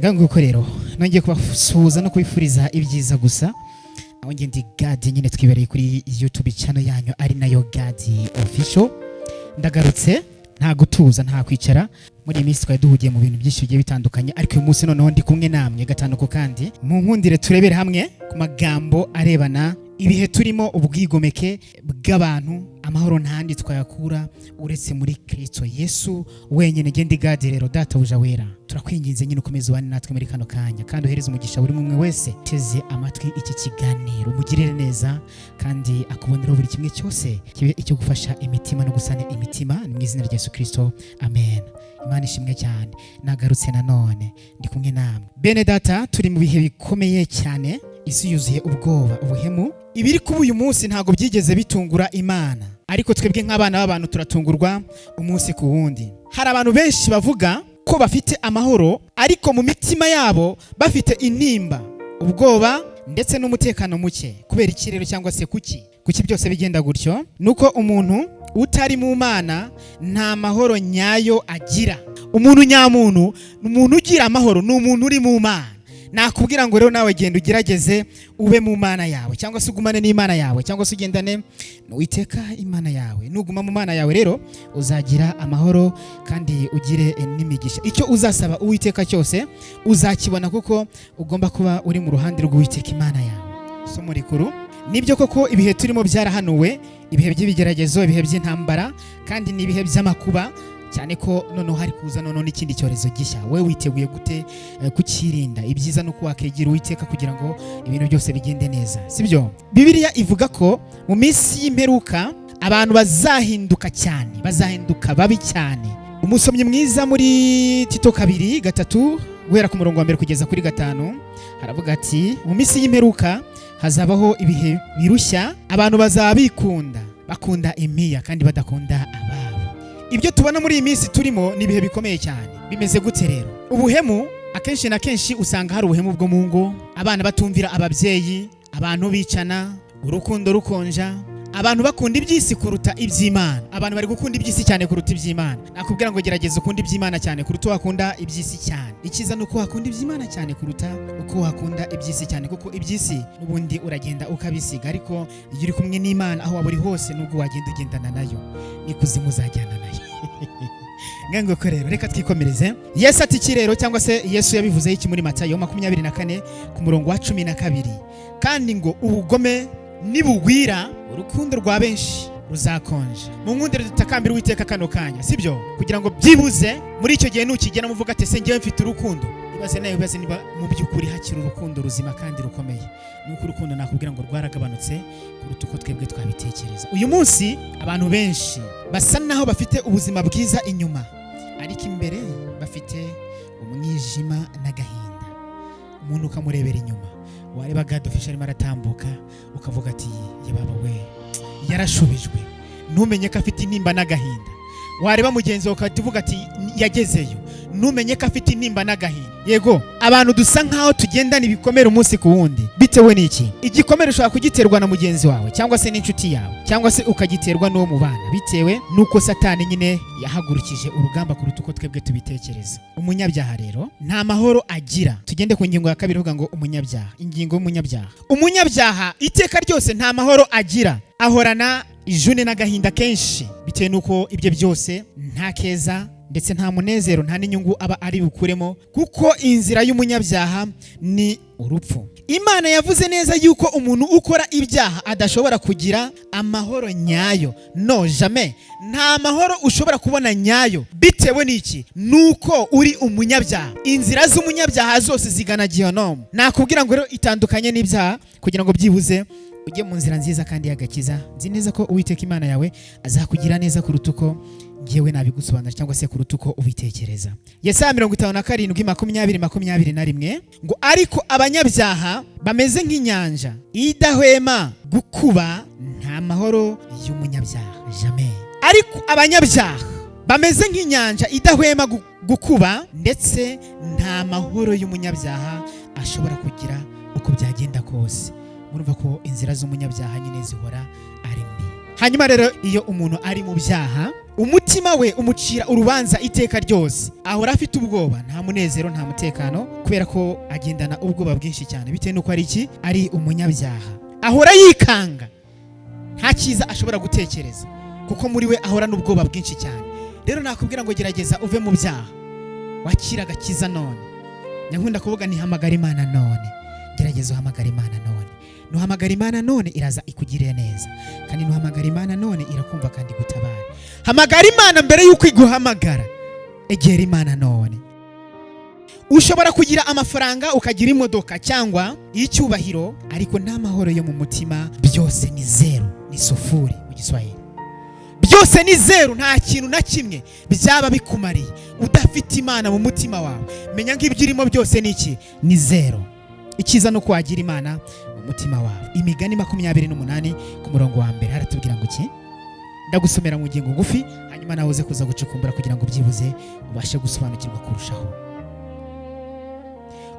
Nguko rero, nongeye kubasuhuza no kubifuriza ibyiza gusa. Aho njye ndi Gadi nyine, twibereye kuri YouTube channel yanyu ari nayo Gadi Official. Ndagarutse, nta gutuza, nta kwicara. Muri iyi minsi twari duhugiye mu bintu byinshi bigiye bitandukanye, ariko uyu munsi noneho ndi kumwe namwe gatanu ku kandi. Mu nkundire turebere hamwe ku magambo arebana ibihe turimo, ubwigomeke bw'abantu. Amahoro ntahandi twayakura uretse muri Kristo Yesu wenyine. Genda Gadi rero, databuja wera, turakwinginze nyine ukomeze ubane natwe muri kano kanya, kandi uhereze umugisha buri umwe wese teze amatwi iki kiganiro. Umugirire neza kandi akuboneraho buri kimwe cyose kibe icyo gufasha imitima no gusana imitima. Ni mu izina rya Yesu Kristo, amen. Imana ishimwe cyane, nagarutse nanone, ndi kumwe namwe. Bene data, turi mu bihe bikomeye cyane, isi yuzuye ubwoba, ubuhemu. Ibiri kuba uyu munsi ntabwo byigeze bitungura Imana, ariko twebwe nk'abana b'abantu turatungurwa umunsi ku wundi. Hari abantu benshi bavuga ko bafite amahoro, ariko mu mitima yabo bafite intimba, ubwoba ndetse n'umutekano muke. Kubera iki rero, cyangwa se kuki byose bigenda gutyo? Nuko umuntu utari mu Mana nta mahoro nyayo agira. Umuntu nyamuntu ni umuntu ugira amahoro, ni umuntu uri mu Mana. Nakubwira ngo rero nawe genda ugerageze ube mu Mana yawe, cyangwa se ugumane n'Imana yawe, cyangwa se ugendane n'Uwiteka Imana yawe. Nuguma mu Mana yawe rero uzagira amahoro kandi ugire n'imigisha. Icyo uzasaba Uwiteka cyose uzakibona, kuko ugomba kuba uri mu ruhande rw'Uwiteka Imana yawe. Isomo rikuru: nibyo koko ibihe turimo byarahanuwe, ibihe by'ibigeragezo, ibihe by'intambara, kandi ni ibihe by'amakuba, cyane ko noneho hari kuza noneho n'ikindi cyorezo gishya. Wowe witeguye gute kukirinda? Ibyiza ni uko wakegera Uwiteka kugira ngo ibintu byose bigende neza, sibyo? Bibiliya ivuga ko mu minsi y'imperuka abantu bazahinduka cyane, bazahinduka babi cyane. Umusomyi mwiza, muri Tito 2:3, guhera ku murongo wa mbere kugeza kuri gatanu, haravuga ati: "Mu minsi y'imperuka hazabaho ibihe birushya, abantu bazaba bikunda, bakunda impiya kandi badakunda ababo." Ibyo tubona muri iyi minsi turimo ni ibihe bikomeye cyane. Bimeze gute rero? Ubuhemu, akenshi na kenshi usanga hari ubuhemu bwo mu ngo, abana batumvira ababyeyi, abantu bicana, urukundo rukonja, abantu bakunda iby'isi kuruta iby'Imana. Abantu bari gukunda iby'isi cyane kuruta iby'Imana. Nakubwira ngo gerageza ukunde iby'Imana cyane kuruta uko wakunda iby'isi cyane. Icyiza ni uko wakunda iby'Imana cyane kuruta uko wakunda iby'isi cyane, kuko iby'isi n'ubundi uragenda ukabisiga, ariko iyo uri kumwe n'Imana, aho waba uri hose, nubwo wagenda ugendana nayo n'ikuzimu uzajyana nayo. Nguko rero, reka twikomereze. Yesu ati iki rero, cyangwa se Yesu yabivuzeho iki muri Matayo 24 ku murongo wa 12? Kandi ngo ubugome nibugwira, urukundo rwa benshi ruzakonja. Mu nkundire dutakambira Uwiteka kano kanya, sibyo? Kugira ngo byibuze muri icyo gihe nukigera muvuga ati: "Ese ngewe mfite urukundo?" Ibaze nawe, ibaze niba mu by'ukuri hakiri urukundo ruzima kandi rukomeye. Nuko urukundo nakubwira ngo rwaragabanutse kuruta uko twebwe twabitekereza. Uyu munsi abantu benshi basa naho bafite ubuzima bwiza inyuma, ariko imbere bafite umwijima n'agahinda. Umuntu ukamurebera inyuma, wareba God Official arimo aratambuka, ukavuga ati: "Ye baba we, yarashubijwe." Ntumenye ko afite intimba n'agahinda. Wareba mugenzi wawe ukahita uvuga ati: "Yagezeyo." Ntumenye ko afite intimba n'agahinda. Yego, abantu dusa nkaho tugendana ibikomere umunsi ku wundi. Bitewe n'iki? Igikomere ushobora kugiterwa na mugenzi wawe, cyangwa se n'inshuti yawe, cyangwa se ukagiterwa n'uwo mubana, bitewe n'uko Satani nyine yahagurukije urugamba kuruta uko twebwe tubitekereza. Umunyabyaha rero nta mahoro agira. Tugende ku ngingo ya kabiri ivuga ngo umunyabyaha. Ingingo y'umunyabyaha: umunyabyaha iteka ryose nta mahoro agira, ahorana ijune n'agahinda kenshi, bitewe n'uko ibyo byose nta keza ndetse nta munezero, nta n'inyungu aba ari bukuremo, kuko inzira y'umunyabyaha ni urupfu. Imana yavuze neza yuko umuntu ukora ibyaha adashobora kugira amahoro nyayo. No, jamais, nta mahoro ushobora kubona nyayo. Bitewe n'iki? Nuko uri umunyabyaha. Inzira z'umunyabyaha zose zigana Gihonomu. Nakubwira ngo rero itandukanye n'ibyaha kugira ngo byibuze ujye mu nzira nziza kandi y'agakiza. Nzi neza ko Uwiteka Imana yawe azakugira neza kuruta uko ngewe nabigusobanura, cyangwa se kuruta uko ubitekereza. Yesaya 57, 20, 21 ngo: "Ariko abanyabyaha bameze nk'inyanja idahwema gukuba." Nta mahoro y'umunyabyaha, jamais. Ariko abanyabyaha bameze nk'inyanja idahwema gukuba, ndetse nta mahoro y'umunyabyaha ashobora kugira uko byagenda kose. Murumva ko inzira z'umunyabyaha nyine zihora ari mbi. Hanyuma rero iyo umuntu ari mu byaha Umutima we umucira urubanza iteka ryose. Ahora afite ubwoba, nta munezero, nta mutekano, kubera ko agendana ubwoba bwinshi cyane bitewe n'uko ari iki? Ari umunyabyaha. Ahora yikanga, nta cyiza ashobora gutekereza, kuko muri we ahorana ubwoba bwinshi cyane. Rero nakubwira ngo gerageza uve mu byaha, wakira agakiza none. Nyankunda kuvuga ntihamagara Imana none. Gerageza uhamagara Imana none. Nuhamagara Imana none, iraza ikugirire neza, kandi nuhamagara Imana none, irakumva kandi igutabara. Hamagara Imana mbere y'uko iguhamagara. Egera Imana none. Ushobora kugira amafaranga, ukagira imodoka cyangwa icyubahiro, ariko nta mahoro yo mu mutima. Byose ni zeru, ni sufuri mu Giswahili. Byose ni zeru, nta kintu na kimwe byaba bikumariye udafite Imana mu mutima wawe. Menya ngo ibyo urimo byose ni iki? Ni zeru. Icyiza ni uko wagira Imana mu mutima wawe. Imigani 28 ku murongo wa 1 haratubwira ngo iki? Ndagusomera mu ngingo ngufi, hanyuma nawe uze kuza gucukumbura kugira ngo byibuze ubashe gusobanukirwa kurushaho.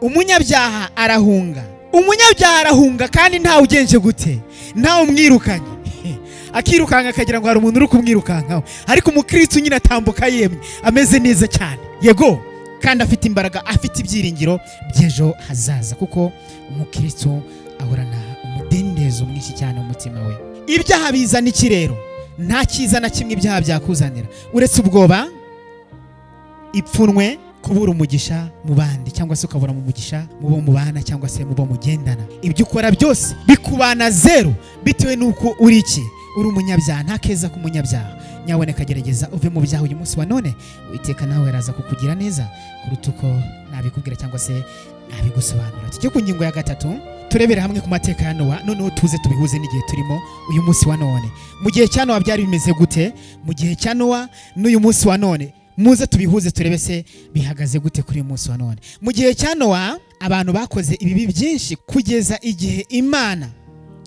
Umunyabyaha arahunga, umunyabyaha arahunga kandi ntawe ugenje gute? Ntawe umwirukanye. Akirukanka akagira ngo hari umuntu uri kumwirukankaho, ariko umukristo nyine atambuka yemye, ameze neza cyane, yego, kandi afite imbaraga, afite ibyiringiro by'ejo hazaza, kuko umukristo ahorana umudendezo mwinshi cyane mu mutima we. Ibyaha bizana iki rero? Nta cyiza na kimwe ibyaha byakuzanira uretse ubwoba, ipfunwe, kubura umugisha mu bandi, cyangwa se ukabura mu mugisha mu bo mubana cyangwa se mu bo mugendana. Ibyo ukora byose bikubana zeru bitewe n'uko uri iki? Uri umunyabyaha. Nta keza k'umunyabyaha. Nyaboneka gerageza uve mu byaha uyu munsi wa none. Uwiteka nawe araza kukugira neza kuruta uko nabikubwira cyangwa se nabigusobanura. Tujye ku ngingo ya 3, turebere hamwe ku mateka ya Nowa, noneho tuze tubihuze n'igihe turimo uyu munsi wa none. Mu gihe cya Nowa byari bimeze gute? Mu gihe cya Nowa n'uyu munsi wa none, muze tubihuze turebe se bihagaze gute kuri uyu munsi wa none. Mu gihe cya Nowa abantu bakoze ibibi byinshi kugeza igihe Imana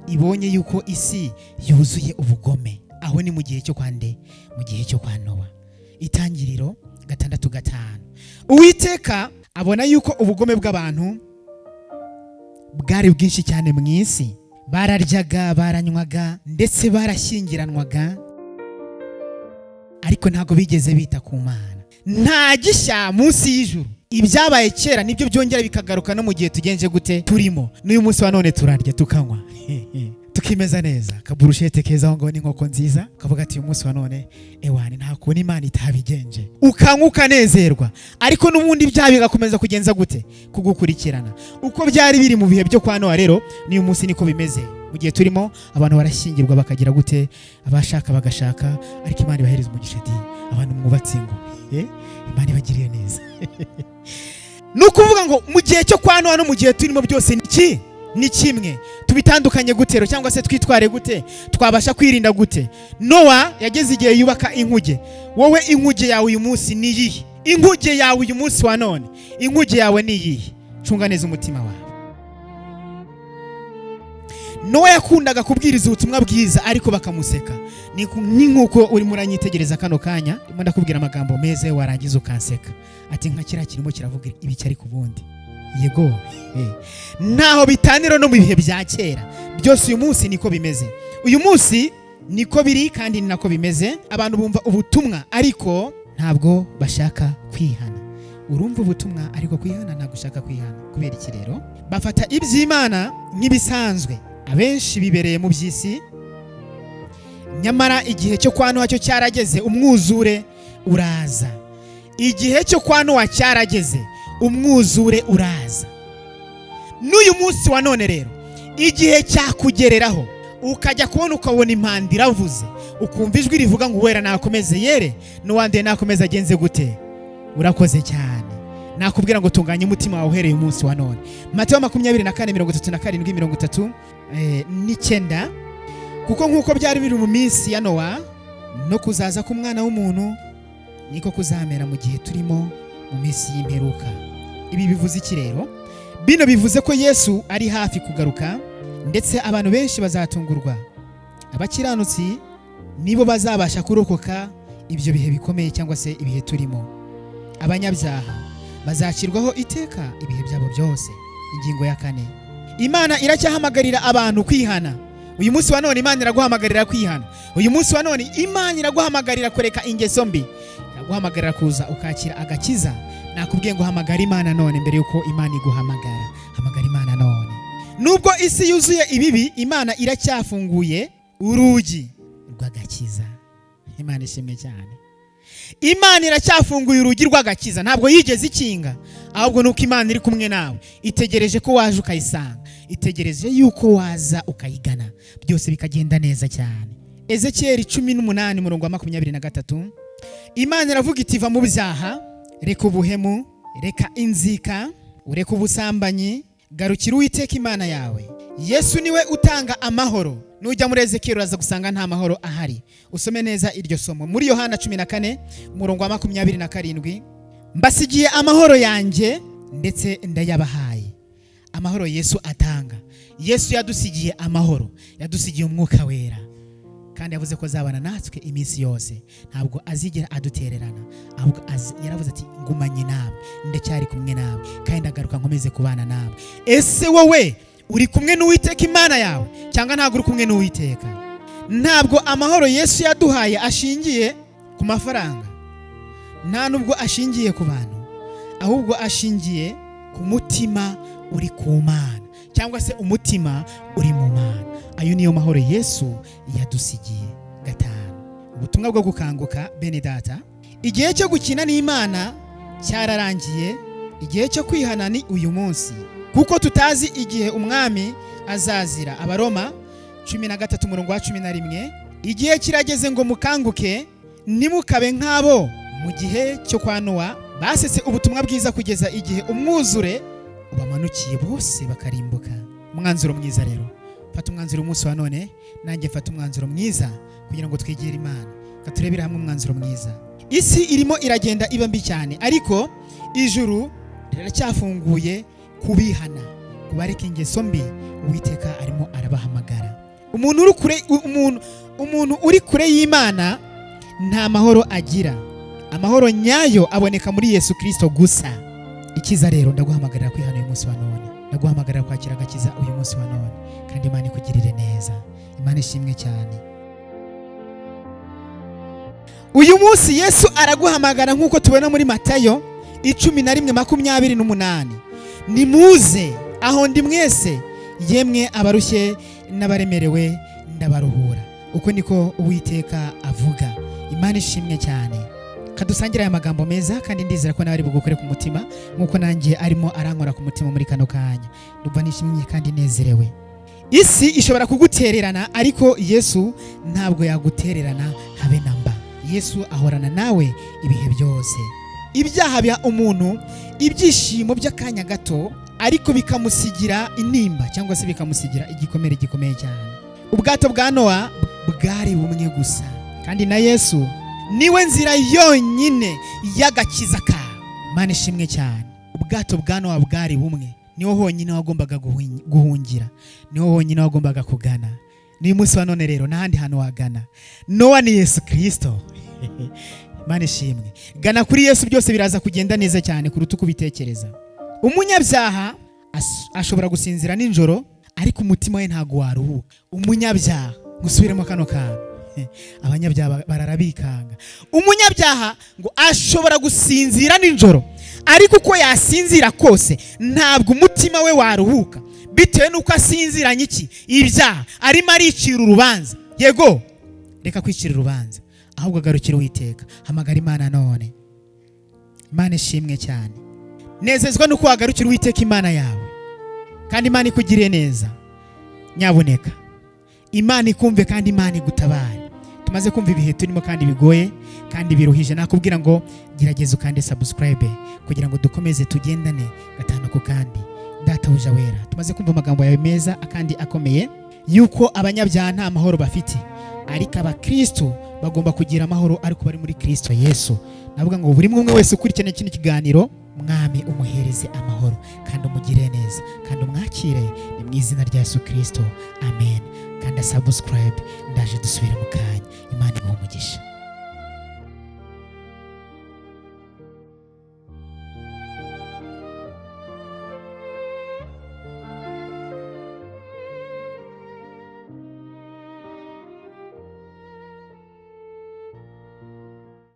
ibonye yuko isi yuzuye ubugome. Aho ni mu gihe cyo kwa nde? Mu gihe cyo kwa Nowa. Itangiriro 6:5. Uwiteka abona yuko ubugome bw'abantu bwari bwinshi cyane mu isi. Bararyaga, baranywaga, ndetse barashyingiranwaga, ariko ntabwo bigeze bita ku Mana. Nta gishya munsi y'ijuru. Ibyabaye kera nibyo byongera bikagaruka no mu gihe tugenje gute? Turimo. N'uyu munsi wa none turarya, tukanywa, tukimeza neza, kaburushete keza aho ngaho n'inkoko nziza, ukavuga ati uyu munsi wa none ewani nta kuntu Imana itabigenje, ukanywa ukanezerwa, ariko n'ubundi ibyaha bigakomeza kugenza gute? Kugukurikirana. Uko byari biri mu bihe byo kwa Nowa rero, n'uyu munsi niko bimeze. Mu gihe turimo abantu barashyingirwa, bakagira gute? Abashaka bagashaka, ariko Imana ibahereza umugisha di abantu mwubatse ingo, Imana ibagiriye neza. Ni ukuvuga ngo mu gihe cyo kwa Nowa no mu gihe turimo byose ni iki? Ni kimwe. Tubitandukanye gute rero, cyangwa se twitware gute? Twabasha kwirinda gute? Nowa yageze igihe yubaka inkuge. Wowe inkuge yawe uyu munsi ni iyihe? Inkuge yawe uyu munsi wa none, inkuge yawe ni iyihe? Cunga neza umutima wawe. Nowa yakundaga kubwiriza ubutumwa bwiza ariko bakamuseka. Ni nk'uko urimo uranyitegereza kano kanya, ndimo ndakubwira amagambo meza, warangiza ukanseka ati nka kiriya kirimo kiravuga ibiki ariko ubundi. Yego, ntaho bitanira no mu bihe bya kera. Byose uyu munsi niko bimeze, uyu munsi niko biri kandi ni nako bimeze. Abantu bumva ubutumwa ariko ntabwo bashaka kwihana. Urumva ubutumwa ariko kwihana ntabwo ushaka kwihana. Kubera iki rero? Bafata iby'Imana nk'ibisanzwe. Abenshi bibereye mu by'isi, nyamara igihe cyo kwa Nowa cyo cyarageze, umwuzure uraza. Igihe cyo kwa Nowa cyarageze, umwuzure uraza. N'uyu munsi wa none rero igihe cyakugereraho, ukajya kubona ukabona impanda iravuze, ukumva ijwi rivuga ngo uwera nakomeze yere, n'uwanduye nakomeze agenze gute? Urakoze cyane. Nakubwira ngo tunganye umutima wawe uhereye umunsi wa none. Matayo 24:37 39. Kuko nk'uko byari biri mu minsi ya Nowa, no kuzaza k'umwana w'umuntu niko kuzamera mu gihe turimo mu minsi y'imperuka. Ibi bivuze iki rero? Bino bivuze ko Yesu ari hafi kugaruka, ndetse abantu benshi bazatungurwa. Abakiranutsi nibo bazabasha kurokoka ibyo bihe bikomeye cyangwa se ibihe turimo. Abanyabyaha bazacirwaho iteka ibihe byabo byose. Ingingo ya 4, Imana iracyahamagarira abantu kwihana. Uyu munsi wa none Imana iraguhamagarira kwihana. Uyu munsi wa none Imana iraguhamagarira kureka ingeso mbi, iraguhamagarira kuza ukakira agakiza. Nakubwiye ngo hamagara Imana none mbere yuko Imana iguhamagara. Hamagara Imana none. Nubwo isi yuzuye ibibi, Imana iracyafunguye urugi rw'agakiza. Imana ishimwe cyane. Imana iracyafunguye urugi rw'agakiza, ntabwo yigeze ikinga, ahubwo nuko Imana iri kumwe nawe, itegereje ko waje ukayisanga, itegereje yuko waza ukayigana, byose bikagenda neza cyane. Ezekiyeli 18 umurongo wa 23, Imana iravuga iti: va mu byaha, reka ubuhemu, reka inzika, ureke ubusambanyi, garukira Uwiteka Imana yawe. Yesu niwe utanga amahoro. Nujya muri Ezekiyeli uraza gusanga nta mahoro ahari. Usome neza iryo somo muri Yohana 14 umurongo wa 27, mbasigiye amahoro yanjye ndetse ndayabahaye. Amahoro Yesu atanga. Yesu yadusigiye amahoro, yadusigiye umwuka wera, kandi yavuze ko azabana natwe iminsi yose, ntabwo azigera adutererana, ahubwo yaravuze ati ngumanye namwe, ndacyari kumwe namwe, kandi ndagaruka nkomeze kubana namwe. Ese wowe uri kumwe n'Uwiteka Imana yawe cyangwa ntabwo uri kumwe n'Uwiteka? Ntabwo amahoro Yesu yaduhaye ashingiye ku mafaranga, nta nubwo ashingiye ku bantu, ahubwo ashingiye ku mutima uri ku Mana, cyangwa se umutima uri mu Mana. Ayo niyo mahoro Yesu yadusigiye. 5, ubutumwa bwo gukanguka. Bene data, igihe cyo gukina n'Imana cyararangiye, igihe cyo kwihana ni uyu munsi, kuko tutazi igihe umwami azazira. Abaroma 13 umurongo wa 11, igihe kirageze ngo mukanguke, ntimukabe nk'abo mu gihe cyo kwa Nowa basetse ubutumwa bwiza kugeza igihe umwuzure ubamanukiye bose bakarimbuka. Umwanzuro mwiza rero, fata umwanzuro umunsi wa none, nanjye mfata umwanzuro mwiza kugira ngo twegere Imana. Katurebere hamwe umwanzuro mwiza. Isi irimo iragenda iba mbi cyane, ariko ijuru riracyafunguye kubihana, kubareka ingeso mbi. Uwiteka arimo arabahamagara. Umuntu uri kure y'Imana nta mahoro agira. Amahoro nyayo aboneka muri Yesu Kristo gusa. Ikiza rero, ndaguhamagarira kwihana uyu munsi wa none, ndaguhamagarira kwakira agakiza uyu munsi wa none, kandi Imana ikugirire neza. Imana ishimwe cyane. Uyu munsi Yesu araguhamagara nk'uko tubona muri Matayo 11:28, nimuze aho ndi mwese yemwe abarushye n'abaremerewe, ndabaruhura. Uko niko Uwiteka avuga. Imana ishimwe cyane. Kadusangire aya magambo meza, kandi ndizera ko nawe ari bugukore ku mutima nk'uko nanjye arimo arankora ku mutima muri kano kanya. Ndumva nishimye kandi nezerewe. Isi ishobora kugutererana, ariko Yesu ntabwo yagutererana habe na mba. Yesu ahorana nawe ibihe byose. Ibyaha biha umuntu ibyishimo by'akanya gato, ariko bikamusigira intimba cyangwa se bikamusigira igikomere gikomeye cyane. Ubwato bwa Nowa bwari bumwe gusa, kandi na Yesu niwe nzira yonyine y'agakiza kawe. Imana ishimwe cyane. Ubwato bwa Nowa bwari bumwe, niho honyine wagombaga guhungira, niho honyine wagombaga kugana. Ni munsi wa none rero n'ahandi hantu wagana. Nowa ni Yesu Kristo. Imana ishimwe. Gana kuri Yesu, byose biraza kugenda neza cyane kuruta uko ubitekereza. Umunyabyaha ashobora gusinzira nijoro, ariko umutima we ntago waruhuka. Umunyabyaha, gusubiremo kano kantu, abanyabyaha bararabikanga. Umunyabyaha ngo ashobora gusinzira nijoro, ariko uko yasinzira kose ntabwo umutima we waruhuka, bitewe n'uko asinziranye iki? Ibyaha. Arimo aricira urubanza. Yego, reka kwicira urubanza, ahubwo agarukira Uwiteka. Hamagara Imana none. Imana ishimwe cyane. Nezezwa nuko wagarukira Uwiteka Imana yawe, kandi Imana ikugiriye neza. Nyaboneka Imana ikumve kandi Imana igutabare. Tumaze kumva ibihe turimo kandi bigoye kandi biruhije. Nakubwira ngo gerageza ukande subscribe kugira ngo dukomeze tugendane gatanu ku kandi. Databuja wera, tumaze kumva amagambo yawe meza kandi akomeye, yuko abanyabyaha nta mahoro bafite, ariko abakristo bagomba kugira amahoro ariko bari muri Kristo Yesu. Navuga ngo buri umwe wese ukurikirana kino kiganiro, Mwami umuhereze amahoro kandi umugire neza kandi umwakire, ni mu izina rya Yesu Kristo, amen. Kanda subscribe, ndaje dusubire mu kanya. Imana iguhe umugisha.